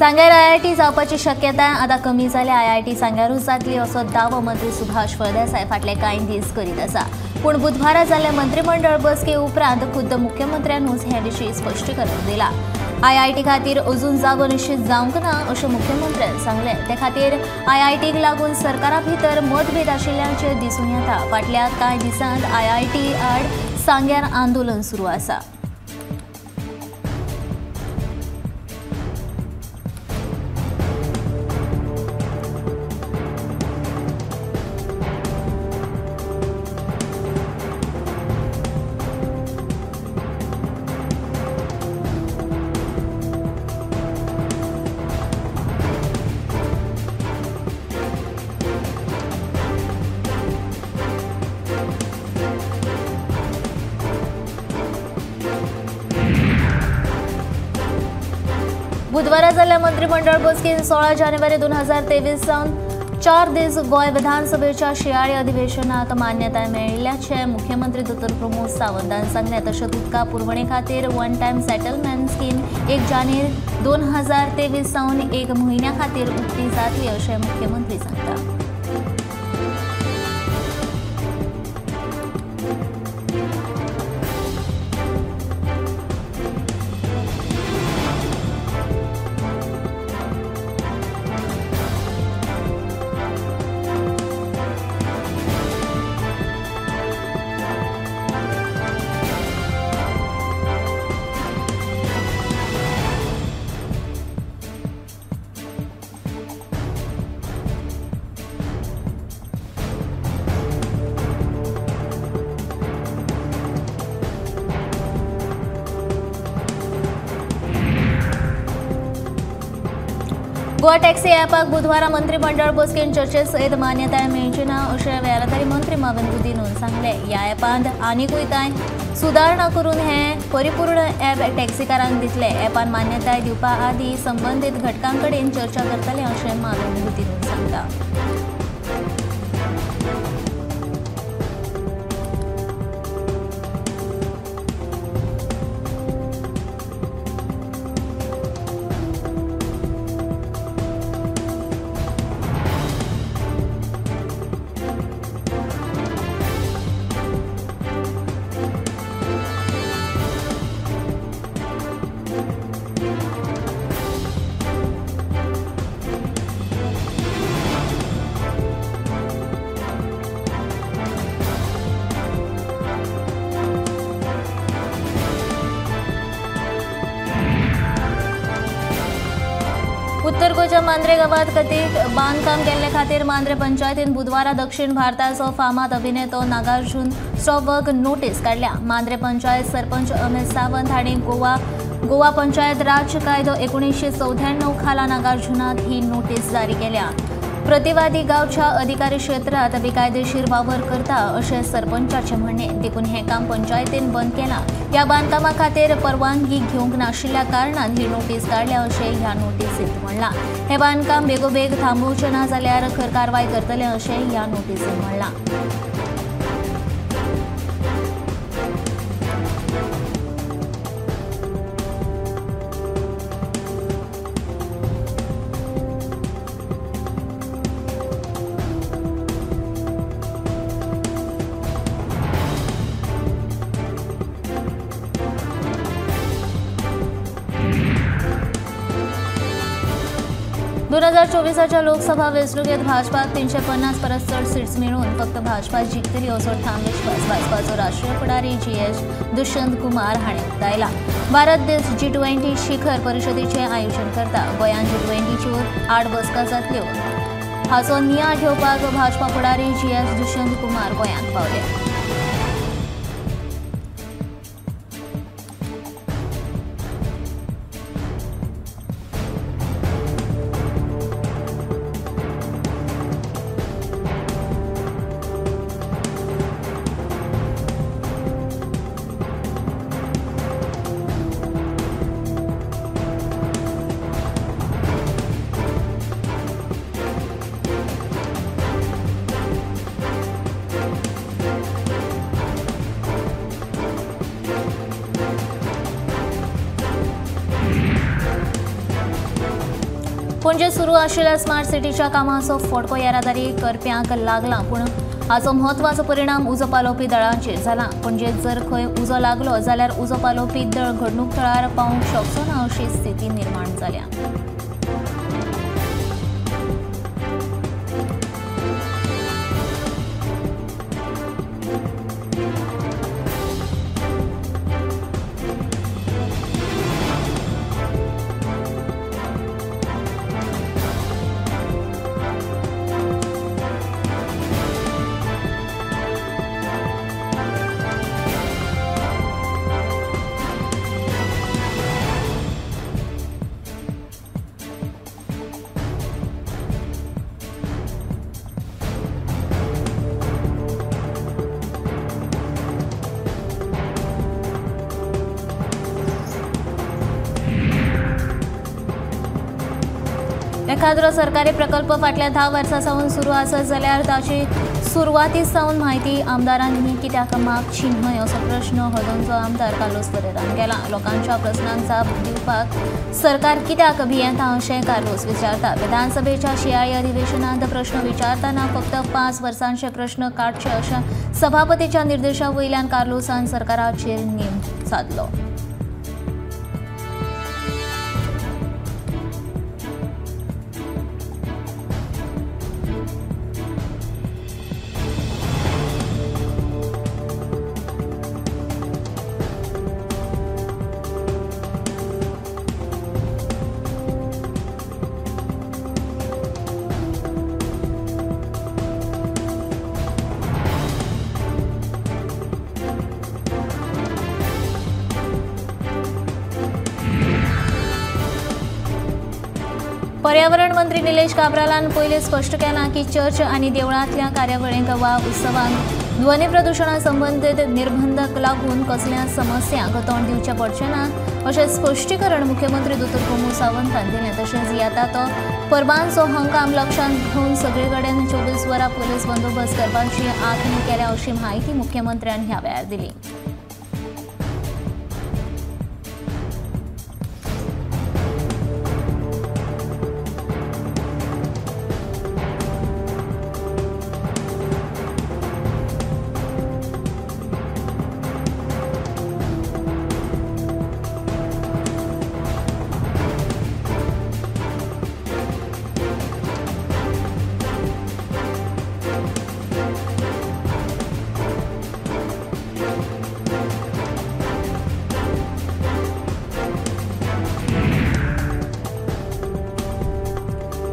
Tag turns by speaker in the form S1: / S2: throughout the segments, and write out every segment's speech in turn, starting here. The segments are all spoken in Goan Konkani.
S1: सांग्यार आयआयटी जावपाची शक्यताय आतां कमी जाल्या. आयआयटी सांग्यारूच जातली असो दावो मंत्री सुभाष फळदेसाय फाटले कांय दीस करीत आसा. पूण बुधवारा जाल्ले मंत्रीमंडळ बसके उपरांत खुद्द मुख्यमंत्र्यानूच हे विशीं स्पश्टीकरण दिलां. आयआयटी खातीर अजून जागो निश्चित जावंक ना अशें मुख्यमंत्र्यान सांगलें. ते खातीर आयआयटीक लागून सरकारा भितर मतभेद आशिल्ल्याचें दिसून येता. फाटल्या कांय दिसांत आयआयटी आड सांग्यार आंदोलन सुरू आसा. बुधवारा जाल्ल्या मंत्रीमंडळ बसकेन 16 जानेवारी 2023 सावन 4 दीस गोंय विधानसभेच्या शिंयाळी अधिवेशनाक मान्यताय मेळिल्ल्याचें मुख्यमंत्री दोतोर प्रमोद सावंतान सांगलें. तशेंच उदका पुरवणे खातीर वन टायम सेटलमेंट स्कीम 1 जानेर 2023 सावन 1 म्हयन्या खातीर उक्ती जातली अशें मुख्यमंत्री सांगता. गोवा टॅक्सी ॲपाक बुधवारा मंत्रीमंडळ बसकेन चर्चे सयत मान्यताय मेळची ना अशें येरादारी मंत्री माविन गुदिन्होन सांगलें. ह्या ॲपांत आनिकूय कांय सुदारणा करून हें परिपूर्ण ॲप टॅक्सीकारांक दितले. ॲपान मान्यताय दिवपा आदीं संबंदीत घटकां कडेन चर्चा करतले अशें माविन गुदिन्होन सांगता. उत्तर गोंयच्या मांद्रे गांवांत कथीत बांदकाम केल्ले खातीर मांद्रे पंचायतीन बुधवारा दक्षिण भारताचो फामाद अभिनेतो नागार्जुन स्टॉपवर्क नोटीस काडल्या. मांद्रे पंचायत सरपंच अमित सावंत हांणी गोवा पंचायत राज कायदो 1994 खाला नागार्जुनाक ही नोटीस जारी केल्या. प्रतिवादी गांवच्या अधिकारी क्षेत्रांत बेकायदेशीर वावर करता अशें सरपंचाचें म्हणणें. देखून हें काम पंचायतीन बंद केलां. ह्या बांदकामा खातीर परवानगी घेवंक नाशिल्ल्या कारणान ही नोटीस काडल्या अशें ह्या नोटीसींत म्हणलां. हें बांदकाम बेगोबेग थांबोवचें ना जाल्यार खर कारवाय करतले अशें ह्या नोटीसींत म्हणलां. दोन 2024 लोकसभा वेंचणुकेत भाजपाक 350 परस चड सीट्स मेळून फक्त भाजपा जिखतली असो ठाम विश्वास भाजपाचो राष्ट्रीय फुडारी जी.एस. दुष्यंत कुमार हांणी उक्तायला. भारत देश G20 शिखर परिशदेचें आयोजन करता. गोंयांत G20च्यो 8 बसका जातल्यो हाचो नियाळ घेवपाक भाजपा फुडारी जी.एस. दुष्यंत कुमार गोंयांत पावले. पणजे सुरू आशिल्ल्या स्मार्ट सिटीच्या कामाचो फटको येरादारी करप्यांक लागला, पूण हाचो म्हत्वाचो परिणाम उजो पालोवपी दळांचेर जाला। पणजेत जर खंय उजो लागलो जाल्यार उजो पालोवपी दळ घडणूक थळार पावूंक शकचो ना अशी स्थिती निर्माण जाल्या। एखाद्रो सरकारी प्रकल्प फाटल्या 10 वर्सां सावन सुरू आसत जाल्यार ताची सुरवाती सावन म्हायती आमदारांनी कित्याक मागची न्हय असो प्रश्न हळदोणचो आमदार कार्लोस परेरान केला। लोकांच्या प्रस्नांक जाप दिवपाक सरकार कित्याक भियेता अशें कार्लोस विचारता। विधानसभेच्या शिंयाळी अधिवेशनांत प्रश्न विचारतना फक्त 5 वर्सांचे प्रश्न काडचे अशा सभापतीच्या निर्देशा वयल्यान कार्लोसान सरकाराचेर नेम सादलो। पर्यावरण मंत्री निलेश काब्रालान पयलीं स्पश्ट केलां की चर्च आनी देवळांतल्या कार्यावळींक वा उत्सवांक ध्वनी प्रदुशणा संबंदीत निर्बंधाक लागून कसल्या समस्यांक तोंड दिवचें पडचें ना अशें स्पश्टीकरण मुख्यमंत्री दोतोर प्रमोद सावंतान दिलें। तशेंच येता तो परबांचो हंगाम लक्षांत घेवन सगळे कडेन 24 वरां पुलीस बंदोबस्त करपाची आंखणी केल्या अशी म्हायती मुख्यमंत्र्यान ह्या वेळार दिली।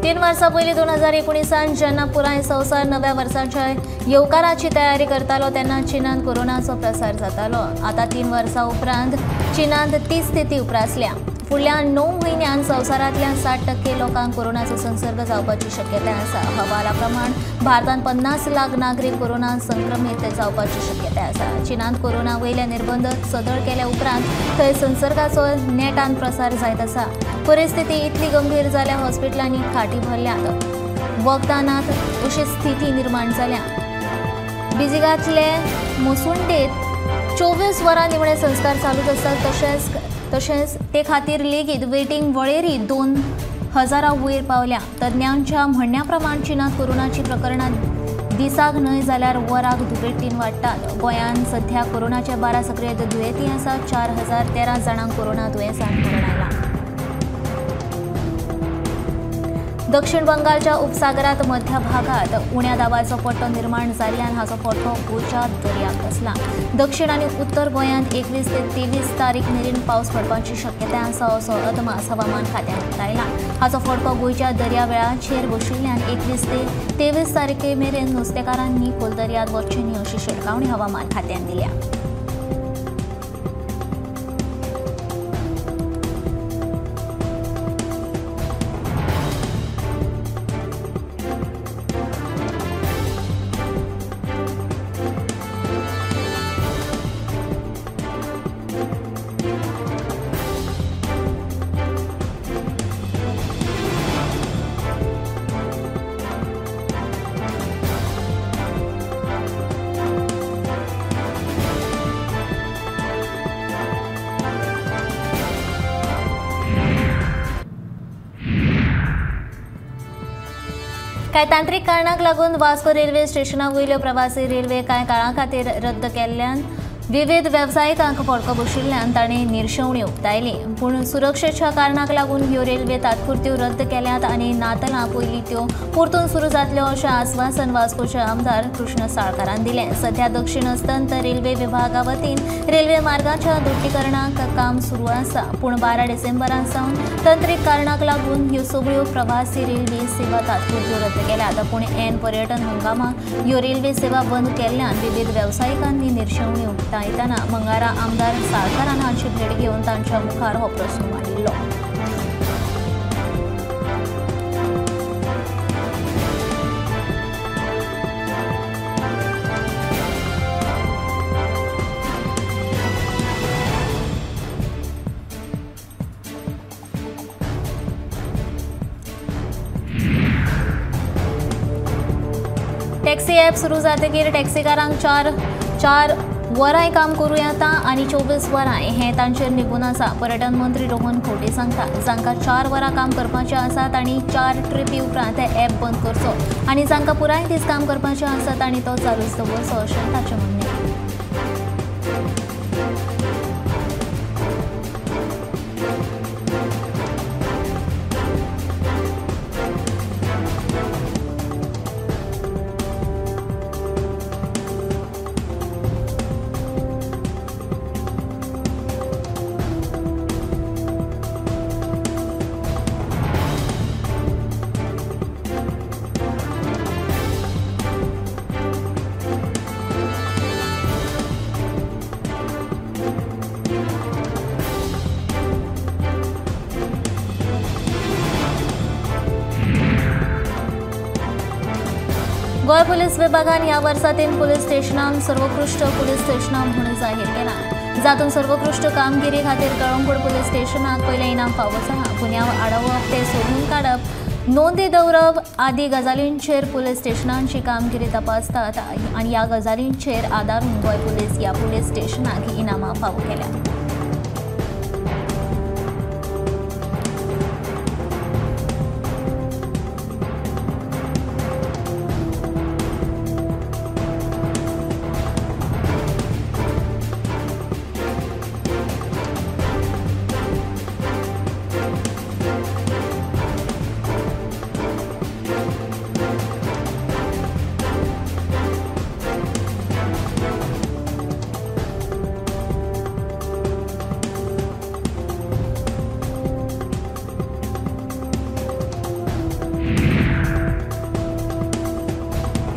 S1: तीन वर्सां पयलीं 2019 जेन्ना पुराय संवसार नव्या वर्साच्या येवकाराची तयारी करतालो तेन्ना चीनांत कोरोनाचो प्रसार जातालो। आतां 3 वर्सां उपरांत चीनांत ती स्थिती उप्रासल्या। फुडल्या 9 म्हयन्यांत संवसारांतल्या 60% लोकांक कोरोनाचो संसर्ग जावपाची शक्यताय आसा। अहवाला प्रमाण भारतांत 50 लाख नागरीक कोरोना संक्रमीत जावपाची शक्यताय आसा। चीनांत कोरोना वयले निर्बंध सदळ केल्या उपरांत थंय संसर्गाचो नेटान प्रसार जायत आसा। परिस्थिती इतली गंभीर जाल्या हॉस्पिटलांनी खाटी भरल्यात, वखदां नात अशी स्थिती निर्माण जाल्या। बिजिगांतले मुसुंडेत 24 वरां निमणे संस्कार चालूच आसात। तशेंच ते खातीर लेगीत वेटिंग वळेरी 2000 वयर पावल्या। तज्ञांच्या म्हणण्या प्रमाण चीनांत कोरोनाची प्रकरणां दिसाक न्हय जाल्यार वराक दुपेटीन वाडटात। गोंयांत सध्या कोरोनाचे 12 सक्रिय दुयेंती आसात। 4013 जाणांक कोरोना दुयेंसान मरण आयलां। दक्षिण बंगालच्या उपसागरात मध्य भागात उण्या दाबाचो पट्टो निर्माण जाल्ल्यान हाचो फटको गोंयच्या दर्याक बसला। दक्षिण आनी उत्तर गोंयांत 21 ते 23 तारीख मेरेन पावस पडपाची शक्यताय आसा असो अदमास हवामान खात्यान उक्तायला। हाचो फटको गोंयच्या दर्या वेळाचेर बशिल्ल्यान 21 ते 23 तारखे मेरेन नुस्तेकारांनी खोल दर्यांत वचचें न्हय अशी शिटकावणी हवामान खात्यान दिल्या। कांय तांत्रीक कारणाक लागून वास्को रेल्वे स्टेशना वयल्यो प्रवासी रेल्वे कांय काळा खातीर रद्द केल्ल्यान विविध वेवसायिकांक फडको बशिल्ल्यान तांणी निर्शेवणी उक्तायली. पूण सुरक्षेच्या कारणाक लागून ह्यो रेल्वे तात्पुरत्यो रद्द केल्यात आनी नातलां पयलीं त्यो परतून सुरू जातल्यो अशें आस्वासन वास्कोचे आमदार कृष्ण साळकारान दिलें. सध्या दक्षिण अस्तंत रेल्वे विभागा वतीन रेल्वे मार्गाच्या दोट्टीकरणाक काम सुरू आसा. पूण 12 डिसेंबरा सावन तंत्रीक कारणाक लागून ह्यो सगळ्यो प्रवासी रेल्वे सेवा तात्पुरत्यो रद्द केल्यात. पूण ऐन पर्यटन हंगामाक ह्यो रेल्वे सेवा बंद केल्ल्यान विविध वेवसायिकांनी निर्शेवणी उक्तायतना मंगळारा आमदार साळकारान हांची भेट घेवन तांच्या मुखार हो प्रस्न मांडिल्लो. टॅक्सी ॲप सुरू जातकीर टॅक्सीकारांक चार वरांय काम करूं येता आनी 24 वरांय हें तांचेर निबून आसा. पर्यटन मंत्री रोहन खंवटे सांगता, जांकां 4 वरां काम करपाचें आसा तांणी 4 ट्रिपी उपरांत ॲप बंद करचो आनी जांकां पुराय दीस काम करपाचें आसा तांणी तो चालूच दवरचो अशें ताचें म्हणणें. गोंय पुलीस विभागान ह्या वर्सा 3 पुलीस स्टेशनांक सर्वोत्कृष्ट पुलीस स्टेशनां म्हणून जाहीर केला. जातूंत सर्वोत्कृष्ट कामगिरी खातीर कळंगूट पुलीस स्टेशनाक पयलें इनाम फावो जालां. गुन्यांव आडावप, ते सोदून काडप, नोंदी दवरप आदी गजालींचेर पुलीस स्टेशनांची कामगिरी तपासतात आनी ह्या गजालींचेर आदारून गोंय पुलीस ह्या पुलीस स्टेशनाक इनामां फावो केल्या.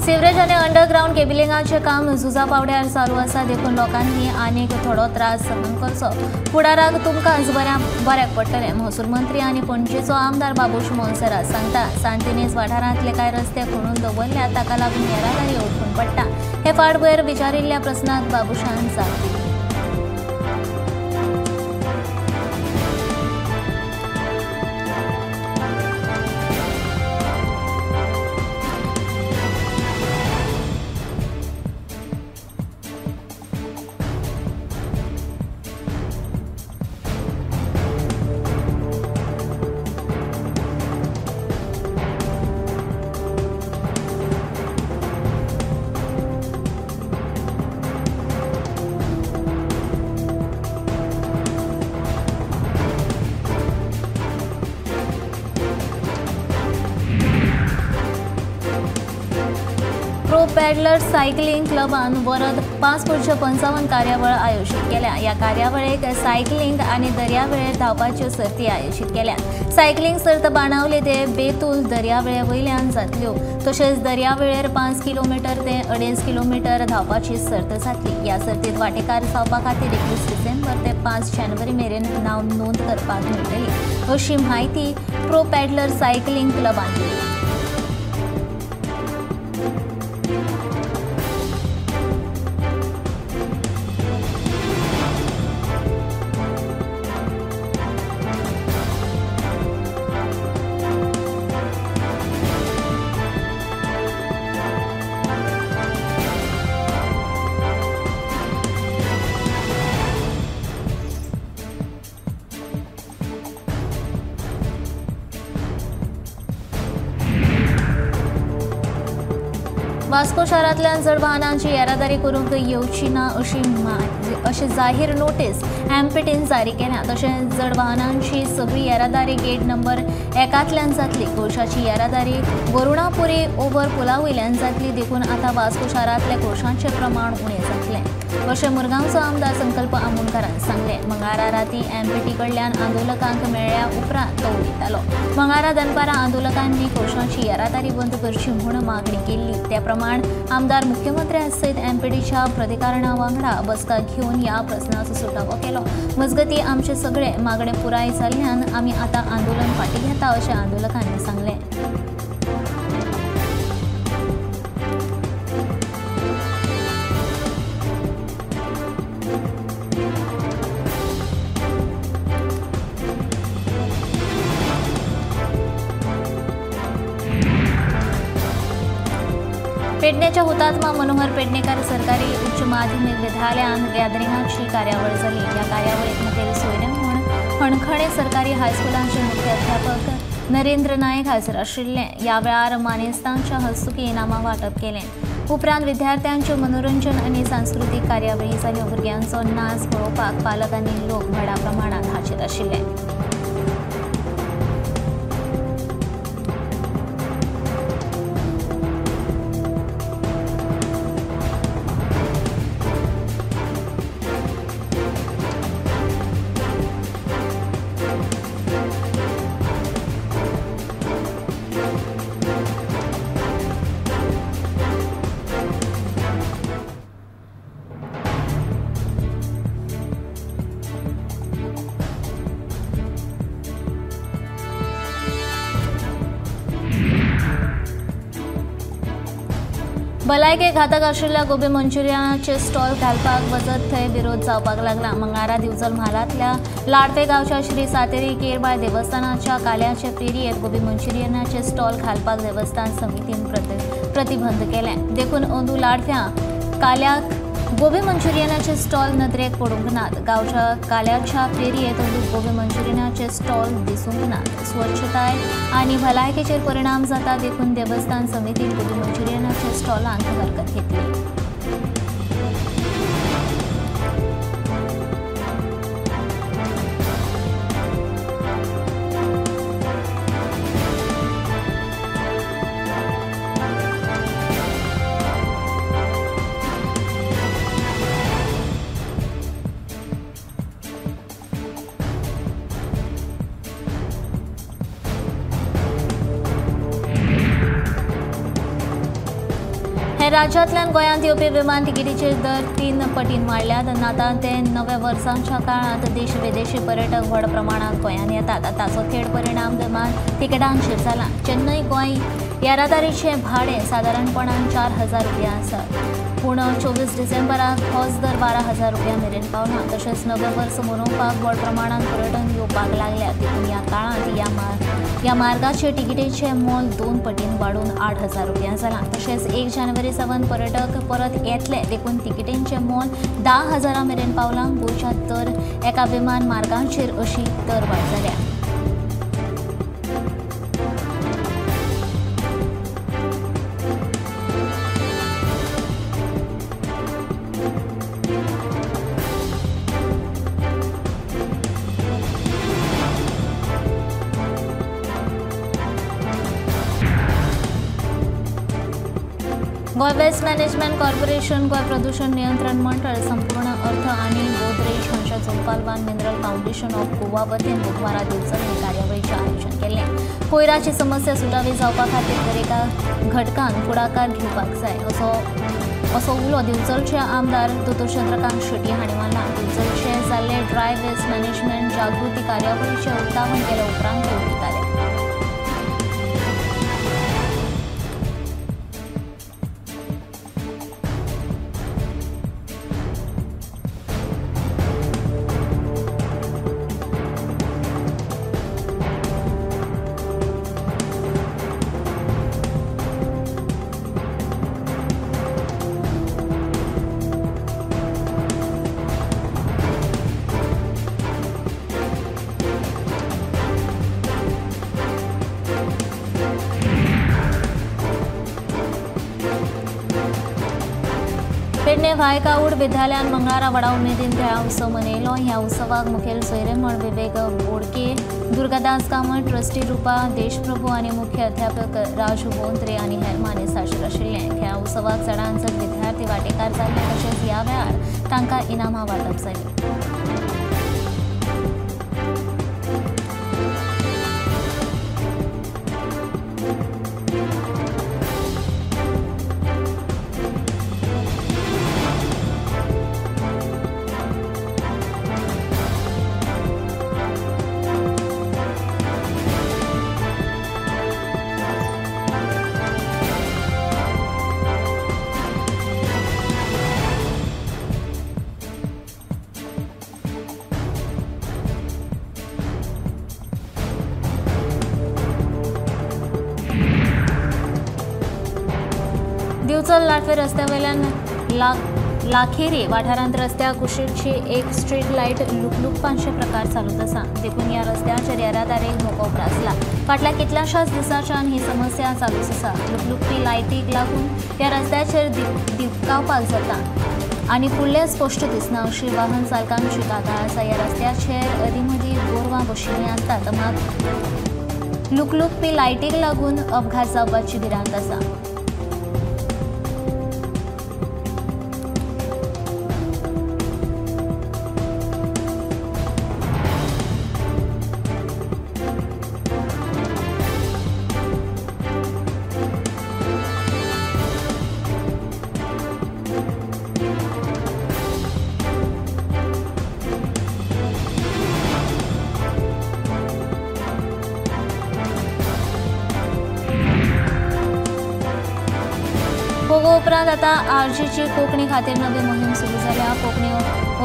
S1: सिवरेज आनी अंडरग्रावंड केबलिंगाचें काम झुजा पावड्यार चालू आसा, देखून लोकांनी आनीक थोडो त्रास सहन करचो. फुडाराक तुमकांच बऱ्याक पडटलें, महसूल मंत्री आनी पणजेचो आमदार बाबूश मोन्सेरात सांगता. सांतिनेज वाठारांतले कांय रस्ते खणून दवरल्यात, ताका लागून येरादारी अडकून पडटा. हे फाटभुंयेर विचारिल्ल्या प्रस्नाक बाबूशान जाप दिली. पॅडलर सायकलिंग क्लबान वरद 5.55 कार्यावळ आयोजीत केल्या. ह्या कार्यावळीक सायकलिंग आनी दर्यावेळेर धांवपाच्यो सर्ती आयोजीत केल्या. सायकलिंग सर्त बाणावले ते बेतूल दर्यावेळे वयल्यान जातल्यो, तशेंच दर्यावेळेर 5 किलोमिटर ते 2.5 किलोमिटर धांवपाची सर्त जातली. ह्या सर्तीत वांटेकार जावपा खातीर 21 डिसेंबर ते 5 जानेवारी मेरेन नांव नोंद करपाक मेळटली अशी म्हायती प्रो पॅडलर सायकलिंग क्लबान दिली. वास्को शारांतल्यान जड वाहनांची येरादारी करूंक येवची ना अशी जाहीर नोटीस एमपीटीन जारी केल्या. तशेंच जड वाहनांची सगळी येरादारी गेट नंबर 1 जातली. कोळशाची येरादारी वरुणापुरी ओव्हर पुला वयल्यान जातली. देखून आतां वास्को शारांतल्या कोळशांचें प्रमाण उणें जातलें अशें मुरगांवचो आमदार संकल्प आमोणकारान सांगलें. मंगळारा राती एमपीटी कडल्यान आंदोलकांक मेळ्ळ्या उपरांत तो उलयतालो. मंगळारा दनपारां आंदोलकांनी कोळशाची येरादारी बंद करची म्हूण मागणी केल्ली. त्या प्रमाण आमदार मुख्यमंत्र्या सयत एमपीटीच्या प्राधिकरणा वांगडा बसका घेवन ह्या प्रस्नाचो सुटावो केलो. मजगतीं आमचे सगळे मागणे पुराय जाल्ल्यान आमी आतां आंदोलन फाटीं घेता अशें आंदोलकांनी सांगलें. पेडणेच्या हुतात्मा मनोहर पेडणेकर सरकारी उच्च माध्यमिक विद्यालयांत गॅदरिंगाची कार्यावळ जाली. ह्या कार्यावळीत मुखेल सोयरे म्हूण हणखणे सरकारी हायस्कुलांचे मुख्य अध्यापक नरेंद्र नायक हाजीर आशिल्ले. ह्या वेळार मानेस्तांच्या हस्तुकीं इनामां वांटप केलें. उपरांत विद्यार्थ्यांच्यो मनोरंजन आनी सांस्कृतीक कार्यावळी जाल्यो. भुरग्यांचो नाच पळोवपाक पालक आनी लोक व्हडा प्रमाणांत हाजीर आशिल्ले. भलायके घातक आशिल्ल्या गोबी मंचुरियनाचे स्टॉल घालपाक वचत थंय विरोध जावपाक लागला. मंगळारा दिवचल म्हालांतल्या लाडफे गांवच्या श्री सातेरी केरबाय देवस्थानाच्या काल्याचे फेरयेंत गोबी मंचुरियनाचे स्टॉल घालपाक देवस्थान समितीन प्रतिबंध केले. देखून अंदू लाडफ्या काल्याक गोबी मंचुरियनाचे स्टॉल नदरेक पडूंक नात. गांवच्या काल्याच्या फेरयेंत अंदू गोबी मंचुरियनाचे स्टॉल दिसूंक नात. स्वच्छताय आनी भलायकेचेर परिणाम जाता देखून देवस्थान समितीन गोबी मंचुरियनाच्या स्टॉलांक हरकत घेतली. राज्यांतल्यान गोंयांत येवपी विमान तिकेटीचे दर 3 पटीन वाडल्यात. आतां ते नव्या वर्सांच्या काळांत देश विदेशी पर्यटक व्हड प्रमाणांत गोंयांत येतात. ताचो थेट परिणाम विमान तिकेटांचेर जाला. चेन्नय गोंय येरादारीचें भाडें सादारणपणान 4000 रुपया आसा, पूण 24 डिसेंबराक होच दर 12000 रुपया मेरेन पावला. तशेंच नवें वर्स मनोवपाक व्हड प्रमाणांत पर्यटन येवपाक लागल्या. देखून ह्या काळांत ह्या मार्गाचे तिकेटीचें मोल 2 पटीन वाडून 8000 रुपया जालां. तशेंच 1 जानेवारी सावन पर्यटक परत येतले देखून तिकेटींचें मोल 10000 मेरेन पावलां. गोंयच्या दर एका विमान मार्गांचेर अशी दरवाड जाल्या. Goa waste management corporation, Goa प्रदूषण नियंत्रण मंडळ, संपूर्ण अर्थ आनी गोदरेज हांच्या जोडपालवान मिनरल फावंडेशन ऑफ गोवा वतीन बुधवारा दिवचल हे कार्यावळीचें आयोजन केल्लें. कोयराची समस्या सुटावी जावपा खातीर दरेका घटकान फुडाकार घेवपाक जाय असो उलो दिवचलचे आमदार दोतोर चंद्रकांत शेट्टी हांणी मारला. दिवचलचे जाल्ले ड्राय वेस्ट मॅनेजमेंट जागृती कार्यावळीचें उक्तावण केले उपरांत ते उलयताले. पेडणे व्हायकाऊड विद्यालयान मंगळारा व्हडा उमेदीन खेळां उत्सव मनयलो. ह्या उत्सवाक मुखेल सोयरे म्हण विवेक बोडके, दुर्गादास कामत, ट्रस्टी रुपा देशप्रभू आनी मुख्य अध्यापक राजू बोंत्रे आनी हेर मानेस्त हाजीर आशिल्ले. खेळां उत्सवाक चडांत चड विद्यार्थी वांटेकार जाल्ले तशेंच ह्या वेळार तांकां इनामां वांटप जालीं. दिवचल लाटवे रस्त्यावेल्यान लाखेरी वाठारांत रस्त्या कुशीची एक स्ट्रीट लायट लुकलुकपांचे प्रकार चालूच आसा. देखून ह्या रस्त्याचेर येरादारीक धोको उप्रासला. फाटल्या कितल्याशाच दिसांच्यान ही समस्या चालूच आसा. लुकलुकपी लायटीक लागून ह्या रस्त्याचेर दिपकावपाक जाता आनी फुडलें स्पश्ट दिसना अशी वाहन चालकांची कागाळ आसा. ह्या रस्त्याचेर अदींमदीं गोरवां बशिल्लीं आसतात, मात लुकलुकपी लायटीक लागून अपघात जावपाची भिरांत आसा. फोगो उपरांत आतां आरजीची कोंकणी खातीर नवी मोहीम सुरू जाल्या. कोंकणी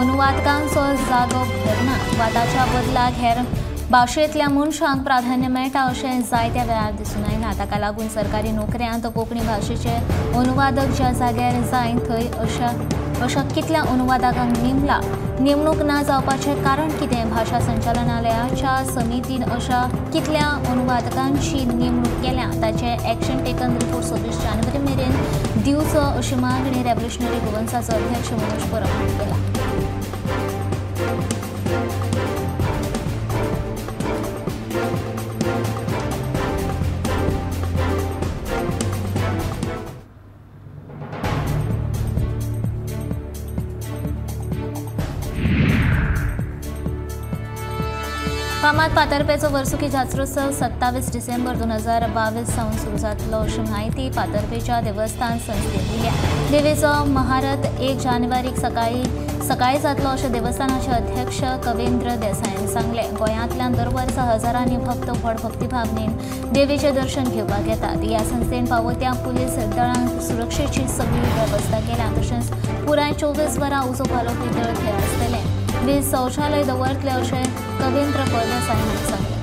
S1: अनुवादकांचो जागो भरना वा ताच्या बदलाक हेर भाशेंतल्या मनशांक प्राधान्य मेळटा अशें जायत्या वेळार दिसून आयलां. ताका लागून सरकारी नोकऱ्यांत कोंकणी भाशेचे अनुवादक ज्या जाग्यार जाय थंय अशा कितल्या अनुवादकांक नेमला. नेमणूक ना जावपाचें कारण कितें? भाशा संचालनालयाच्या समितीन अशा कितल्या अनुवादकांची नेमणूक केल्या ताचें एक्शन टेकन रिपोर्ट 26 जानेवारी मेरेन दिवचो अशी मागणी रेव्होल्युशनरी गोवन्साचो अध्यक्ष मनोज परब हांणी केला. फामाद फातर्पेचो वर्सुकी जात्रोत्सव 27 डिसेंबर 2022 सावन सुरू जातलो अशी म्हायती फातर्पेच्या देवस्थान संस्थेन दिल्या. देवीचो महारथ 1 जानेवारीक सकाळी जातलो अशें देवस्थानाचे अध्यक्ष कवेंद्र देसायान सांगलें. गोंयांतल्यान दर वर्सा हजारांनी भक्त व्हड भक्तिभावनेन देवीचें दर्शन घेवपाक येतात. ह्या संस्थेन फावो त्या पुलीस दळांक सुरक्षेची सगळी वेवस्था केल्या. तशेंच पुराय 24 वरां उजो पालोवपी दळ थंय आसतलें. 20 शौचालय दवरतले अशें कवेंद्र फळदेसाय हांणी सांगलें.